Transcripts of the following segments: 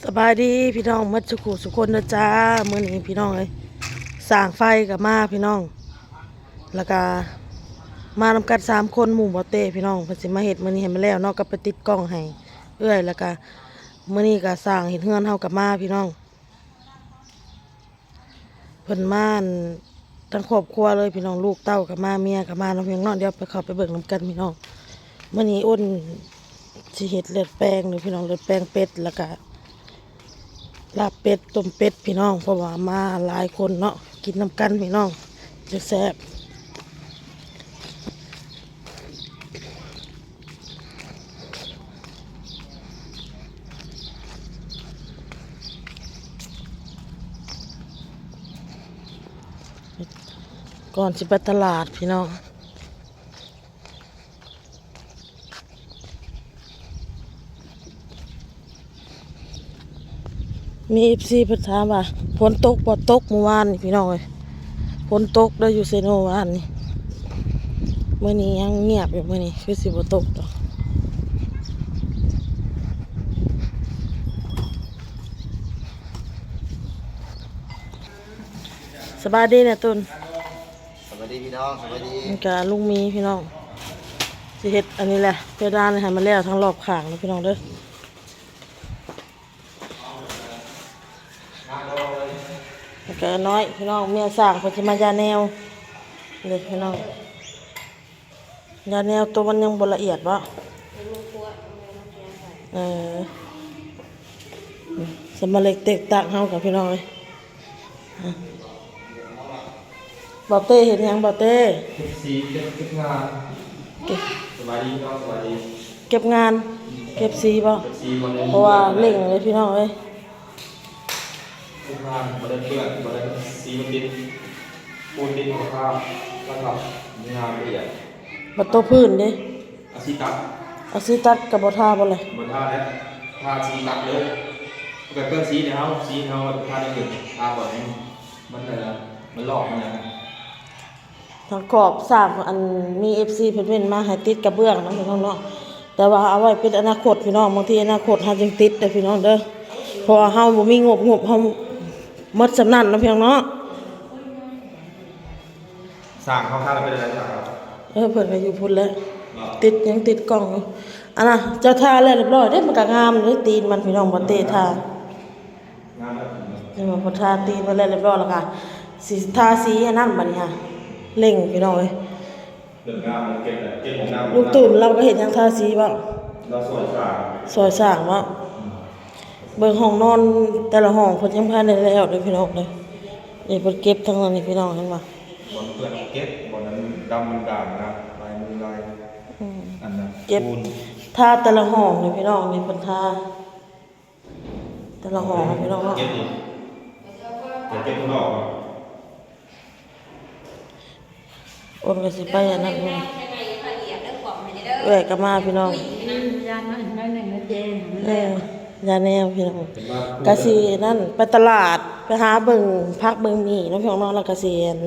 ສະບາຍດີພີ່ນ້ອງໝົດສູ່ຄູ່ສູ່ຄົນເດີຈ້າ. ມື້ນີ້ພີ່ນ້ອງເອີຍ ຊ່າງໄຟກໍມາພີ່ນ້ອງ ແລ້ວກໍມານຳກັນສາມຄົນ ໝູ່ບໍ່ເຕ້ພີ່ນ້ອງ. ເພິ່ນຊິມາເຮັດມື້ນີ້ໃຫ້ມັນແລ້ວເນາະ ກໍໄປຕິດກ້ອງໃຫ້ເອື້ອຍ ແລ້ວກໍມື້ນີ້ກໍຊ່າງເຮັດເຮືອນເຮົາກໍມາພີ່ນ້ອງ. ເພິ່ນມາ ທັງຄອບຄົວເລີຍພີ່ນ້ອງ ລູກເຕົ້າກໍມາ ເມຍກໍມາເນາະພີ່ນ້ອງເນາະ. ດຽວໄປ ເຂົ້າໄປເບິ່ງນຳກັນພີ່ນ້ອງ. ມື້ນີ້ອົນຊິເຮັດເລືອດແປງເດີພີ່ນ້ອງ ເລືອດແປງເປັດ ແລ້ວກະລາບເປັດ ຕົ້ມເປັດພີ່ນ້ອງ ເພາະວ່າມາຫຼາຍຄົນເນາະ ກິນນຳກັນພີ່ນ້ອງ ແຊບໆ. ກ່ອນຊິໄປຕະຫຼາດພີ່ນ້ອງ ມີເອັຟຊີເພິ່ນຖາມວ່າ ຝົນຕົກບໍ່? ຕົກມື້ວານນີ້ພີ່ນ້ອງເອີຍ ຝົນຕົກເດີຢູ່ເຊໂນວານນີ້. ມື້ນີ້ຍັງງຽບຢູ່ ມື້ນີ້ຄືຊິບໍ່ຕົກດອກ. ສະບາຍດີນະຕຸນ. ສະບາຍດີພີ່ນ້ອງ ສະບາຍດີ. ນີ້ກະລຸງມີພີ່ນ້ອງ ຊິເຮັດອັນນີ້ແຫຼະ ເພດານໃຫ້ມັນແລ້ວທັງລອບຂ້າງເດີພີ່ນ້ອງເດີ. ແລ້ວກະນ້ອຍພີ່ນ້ອງ ເມຍຊ່າງເພິ່ນຊິມາຢາແນວເດີພີ່ນ້ອງ. ຢາແນວໂຕມັນຍັງບໍ່ລະອຽດບໍ? ເອີ ສຳມາເລັກເຕັກຕັກເຮົາກັບພີ່ນ້ອງເອີຍ. ບ່າວເຕ້ເຮັດຫຍັງບ່າວເຕ້? ເກັບສີ ເກັບ ເກັບງານ. ເກັບ ສະບາຍດີພີ່ນ້ອງ ສະບາຍດີ. ເກັບງານ ເກັບສີບໍ? ເກັບສີບ່ອນໜຶ່ງ ເພາະວ່າເລັ່ງເລີຍພີ່ນ້ອງເອີຍ. ທຸກງານບໍ່ໄດ້ເປື້ອນ ບໍ່ໄດ້ສີມັນຕິດ ປູນຕິດກໍທາ ແລ້ວກໍງາມລະອຽດ. ບັດໂຕພື້ນເດ? ເອົາສີຕັດ ເອົາສີຕັດກໍບໍ່ທາບໍ່ແລະ? ບໍ່ທາແລ້ວ ທາສີຕັດເລີຍ. ແບບເຄື່ອງສີໃຫ້ເຮົາ ສີໃຫ້ເຮົາ ແລ້ວກໍທາຢ່າງອື່ນ ທາບ່ອນໃຫ້ມັນນັ້ນລະ ມັນລອກມັນນະ. ທາງຂອບສ້າງ ອັນ ມີເອັຟຊີເພິ່ນເມັ້ນມາໃຫ້ຕິດກະເບື້ອງນຳພີ່ນ້ອງເນາະ ແຕ່ວ່າເອົາໄວ້ເປັນອະນາຄົດພີ່ນ້ອງ ບາງທີອະນາຄົດເຮົາຈຶ່ງຕິດເດີພີ່ນ້ອງເດີ ເພາະວ່າເຮົາບໍ່ມີງົບ ງົບເຮົາໝົດສ່ຳນັ້ນເນາະພີ່ນ້ອງເນາະ. ສ້າງເຮົາທາແລ້ວເປັນຈັ່ງໃດ? ເອີ ເພິ່ນກໍຢູ່ພຸ້ນແຫຼະ ຕິດ ຍັງຕິດກ້ອງຢູ່. ອັນນະ ເຈົ້າທາແລ້ວລຽບຮ້ອຍເດ້ ມັນກໍງາມເດ້ ຕີນມັນພີ່ນ້ອງ ບໍ່ເຕະທາ. ງາມແລ້ວ ເຫັນບໍ່ ເພິ່ນທາຕີນໄວ້ແລ້ວລຽບຮ້ອຍ ແລ້ວກະຊິທາສີອັນນັ້ນບາດນີ້ຫາ ເລັ່ງພີ່ນ້ອງເອີຍ. ເລື່ອງງາມເກັບແຫຼະ ເກັບຂອງງາມ. ລຸງຕຸ່ນລາວກໍເຮັດຫຍັງ ທາສີບໍ? ລາວຊອຍສ້າງ ຊອຍສ້າງບໍ? ອືມ. ເບິ່ງຫ້ອງນອນແຕ່ລະຫ້ອງເພິ່ນຍັງບໍ່ທັນໄດ້ແລ້ວເດີພີ່ນ້ອງເດີ. ນີ້ເພິ່ນເກັບທັງນັ້ນນີ້ພີ່ນ້ອງເຫັນບໍ່? ບ່ອນເປື້ອນເກັບ ບ່ອນນັ້ນດຳມັນດ່າງນະ ລາຍມືລາຍ ອືມ ອັນນັ້ນ ເກັບ ທາແຕ່ລະຫ້ອງນີ້ພີ່ນ້ອງ ນີ້ເພິ່ນທາ ແຕ່ລະຫ້ອງເນາະ ພີ່ນ້ອງເນາະ. ເກັບນີ້ ເກັບຂ້າງນອກ. ໂອນກໍຊິໄປອັນນັ້ນ ເອື້ອຍກໍມາພີ່ນ້ອງ. ຢາໜ້ອຍໜຶ່ງນະເຈ. ເອີ ຢາແນວພີ່ນ້ອງ ກະຊິນັ້ນ ໄປຕະຫຼາດ ໄປຫາເບິ່ງຜັກເບິ່ງໝີ່ເນາະ ພີ່ນ້ອງເນາະ. ແລ້ວກະຊິ ອັນ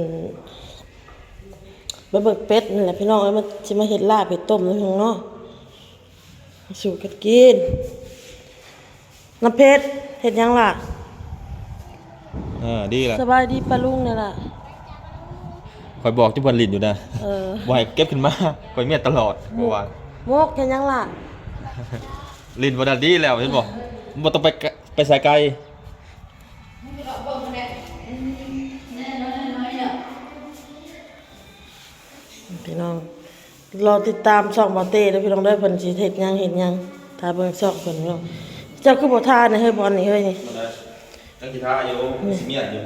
ໄປເບິ່ງເປັດນີ້ແຫຼະ ພີ່ນ້ອງເອີຍ ມັນຊິມາເຮັດລາບເຮັດຕົ້ມເນາະ ພີ່ນ້ອງເນາະ. ສູ່ກັນກິນ. ນ້ຳເພັດ ເຮັດຫຍັງລະ? ເອີ ດີລະ. ສະບາຍດີປ້າລຸງແດ່ລະ. ຂ້ອຍບອກຈຸເພິ່ນຫຼິ້ນຢູ່ນະ. ເອີ ບໍ່ໃຫ້ເກັບຂຶ້ນມາ ຂ້ອຍເມຍຕະຫຼອດ. ບໍ່ວ່າ ມຸກ ເຮັດຫຍັງລະ? ຫຼິ້ນບໍ່ໄດ້ ດີແລ້ວ ເຫັນບໍ່? ບໍ່ຕ້ອງໄປ ໄປໃສໄກ. ພີ່ນ້ອງ ລໍຕິດຕາມຊ່ອງບ່າວເຕ້ເດີພີ່ນ້ອງເດີ ເພິ່ນຊິເຮັດຫຍັງເຮັດຫຍັງ ຖ້າເບິ່ງຊ່ອງເພິ່ນພີ່ນ້ອງ. ເຈົ້າຄືບໍ່ທາແດ່ເຮີຍ ບ່ອນນີ້ເຮີຍນີ້? ຍັງຊິທາຢູ່ ຊິມຽນຢູ່.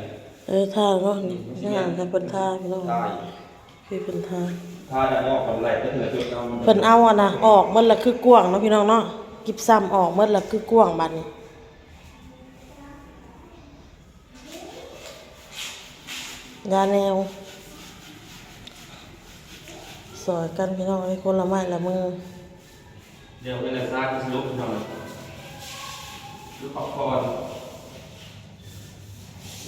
ເອີ ທາເນາະ ນີ້ ອືມ ຍັງໃຫ້ເພິ່ນທາພີ່ນ້ອງ. ທາຢູ່ ຄືເພິ່ນທາ ທາແລ້ວອອກ ເພິ່ນໄລ່ເພິ່ນເທື່ອຈຸດເອົາ ເພິ່ນເອົາອັນນະອອກໝົດລະຄືກວ້າງເນາະ ພີ່ນ້ອງເນາະ. ກິບຊ້ຳອອກໝົດລະຄືກວ້າງບາດນີ້. ຢາແນວ ຊ່ອຍກັນພີ່ນ້ອງເອີຍ ຄົນລະໄມ້ລະມື. ດຽວເວລາຊາດສະຫຼຸບພີ່ນ້ອງ ຫຼືພັກຜ່ອນ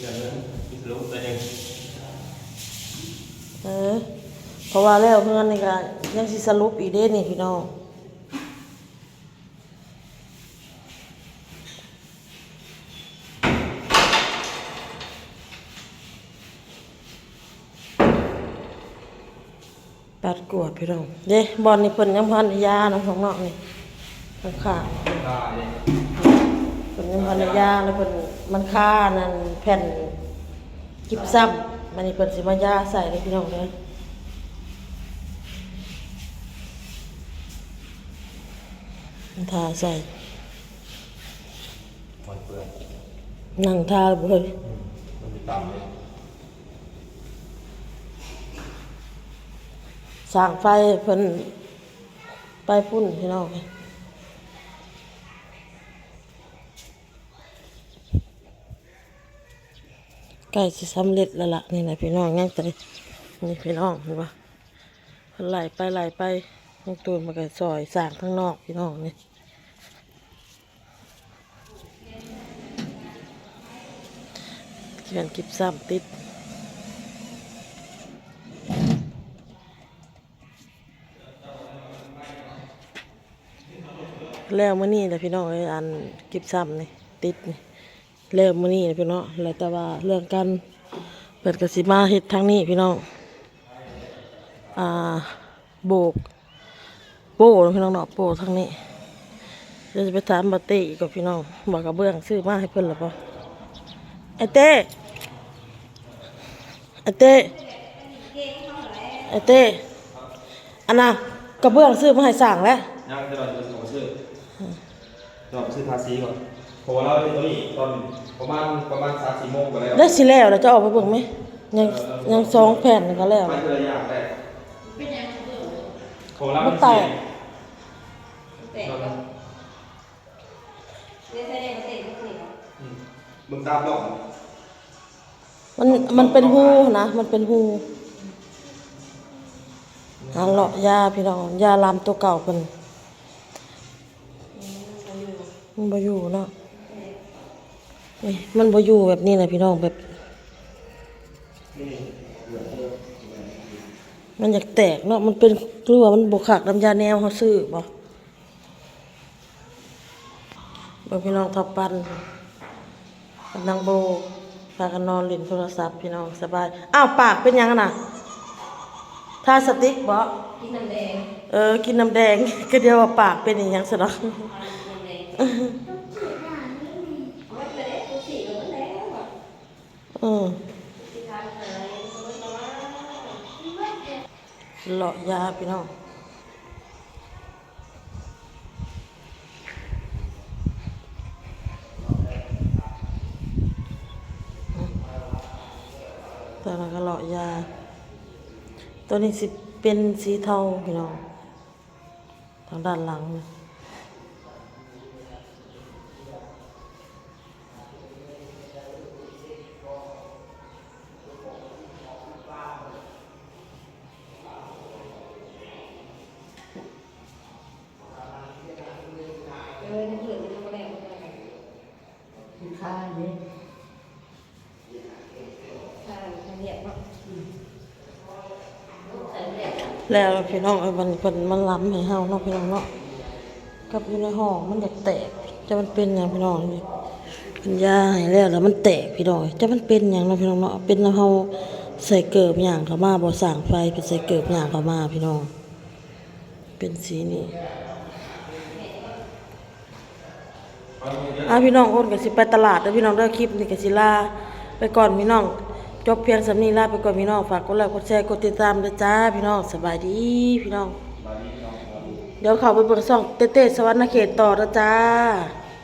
ດຽວເວລາສະຫຼຸບໄປເອງ. ເອີ ເພາະວ່າແລ້ວເຮືອນນີ້ກະຍັງຊິສະຫຼຸບອີກເດ້ນີ້ພີ່ນ້ອງ. ຕັດກວດພີ່ນ້ອງເດ້. ບ່ອນນີ້ເພິ່ນຍັງບໍ່ທັນໄດ້ຢານຳຂ້າງນອກນີ້ ຂ້າງໆ ເພິ່ນຍັງບໍ່ທັນໄດ້ຢາ ແລ້ວເພິ່ນ ມັນຄາອັນນັ້ນ ແຜ່ນກິບຊ້ຳ. ບາດນີ້ເພິ່ນຊິມາຢາໃສ່ເດີພີ່ນ້ອງເດີ. ມັນທາໃສ່ ມັນເປື້ອນ ນັ່ງທາເລີຍ ອືມ ມັນຊິຕຳເລີຍ. ຊ່າງໄຟເພິ່ນໄປພຸ້ນພີ່ນ້ອງ. ໃກ້ຊິສຳເລັດແລ້ວລະ ນີ້ນະພີ່ນ້ອງ. ຍັງແຕ່ນີ້ພີ່ນ້ອງ ເຫັນບໍ່ ເພິ່ນໄລ່ໄປໄລ່ໄປ ນ້ອງຕູນມັນກໍຊ່ອຍສ້າງທາງນອກພີ່ນ້ອງນີ້. ແຜ່ນກິບຊ້ຳຕິດ ແລ້ວມື້ນີ້ແຫຼະພີ່ນ້ອງເອີຍ ອັນກິບຊ້ຳນີ້ຕິດນີ້ ແລ້ວມື້ນີ້ແຫຼະພີ່ນ້ອງເນາະ. ແລ້ວແຕ່ວ່າເລື່ອງການ ເພິ່ນກໍຊິມາເຮັດທາງນີ້ພີ່ນ້ອງ ອ່າ ໂບກ ໂປ້ເນາະພີ່ນ້ອງເນາະ ໂປ້ທາງນີ້. ດຽວຈະໄປຖາມບ່າວເຕ້ອີກກ່ອນພີ່ນ້ອງ ວ່າກະເບື້ອງຊື້ມາໃຫ້ເພິ່ນແລ້ວບໍ່. ອ້າຍເຕ້ ອ້າຍເຕ້ ອ້າຍເຕ້ ອັນນ່າ ກະເບື້ອງຊື້ມາໃຫ້ຊ່າງແລ້ວ? ຍັງ ແຕ່ວ່າຊິເອົາໄປຊື້ ອືມ ດອກຊື້ທາສີກ່ອນ ເພາະວ່າລາວເຮັດຕົວນີ້ຕອນປະມານ ປະມານສາມສີ່ໂມງກໍແລ້ວ ໄດ້ຊິແລ້ວແລ້ວ. ເຈົ້າອອກໄປເບິ່ງແມ ຍັງ ເອີ ຍັງສອງແຜ່ນກໍແລ້ວ ໄປເທື່ອລະຢ່າງໄດ້. ເປັນຫຍັງ ເພາະວ່າລາວ ມັນແຕກ ມັນແຕກແລ້ວ ໃນໃສ່ແດ່ບໍ່ເຕັມນີ້ບໍ່? ອືມ ເບິ່ງຕາມດອກ ມັນ ມັນເປັນຮູນະ ມັນເປັນຮູ. ຫາເລາະຢາພີ່ນ້ອງ ຢາລາມໂຕເກົ່າເພິ່ນ ມັນບໍ່ຢູ່ເນາະ. ນີ້ ມັນບໍ່ຢູ່ແບບນີ້ນະພີ່ນ້ອງ ແບບ ມັນຢາກແຕກເນາະ ມັນເປັນ ຫຼືວ່າມັນບໍ່ຄັກນຳຢາແນວເຮົາຊື້ບໍ່? ເບິ່ງພີ່ນ້ອງ ທ້າວປັນກັບນາງໂບ ພາກັນນອນຫຼິ້ນໂທລະສັບພີ່ນ້ອງ ສະບາຍ. ອ້າວ ປາກເປັນຫຍັງຫັ້ນນະ? ທາສະຕິກບໍ? ກິນນ້ຳແດງ ເອີ ກິນນ້ຳແດງ ກະດຽວວ່າປາກເປັນອີ່ຫຍັງຊັ້ນດອກ. ເອີ ເລາະຢາພີ່ນ້ອງ ຕອນນັ້ນກະເລາະຢາ. ໂຕນີ້ຊິເປັນສີເທົາພີ່ນ້ອງ ທາງດ້ານຫຼັງນີ້. ແລ້ວພີ່ນ້ອງເອີຍ ມັນ ເພິ່ນມາລຳໃຫ້ເຮົາເນາະພີ່ນ້ອງເນາະ ກັບຢູ່ໃນຫ້ອງມັນຢາກແຕກ ຈັກມັນເປັນຫຍັງພີ່ນ້ອງ. ນີ້ເພິ່ນຢາໃຫ້ແລ້ວ ແລ້ວມັນແຕກພີ່ນ້ອງ ຈັກມັນເປັນຫຍັງເນາະພີ່ນ້ອງເນາະ. ເປັນນຳເຮົາໃສ່ເກີບຍ່າງເຂົ້າມາບໍ່ ຊ່າງໄຟເພິ່ນໃສ່ເກີບຍ່າງເຂົ້າມາພີ່ນ້ອງ ເປັນສີນີ້. ອ່າ ພີ່ນ້ອງ ໂອນກະຊິໄປຕະຫຼາດເດີພີ່ນ້ອງເດີ. ຄລິບນີ້ກະຊິລາໄປກ່ອນພີ່ນ້ອງ ຈົບພຽງສ່ຳນີ້ ລາໄປກ່ອນພີ່ນ້ອງ. ຝາກກົດໄລ ກົດແຊ ກົດຕິດຕາມເດີຈ້າພີ່ນ້ອງ. ສະບາຍດີພີ່ນ້ອງ ດຽວເຂົ້າໄປເບິ່ງຊ່ອງເຕ້ເຕ້ສະຫວັນນະເຂດຕໍ່ເດີຈ້າ.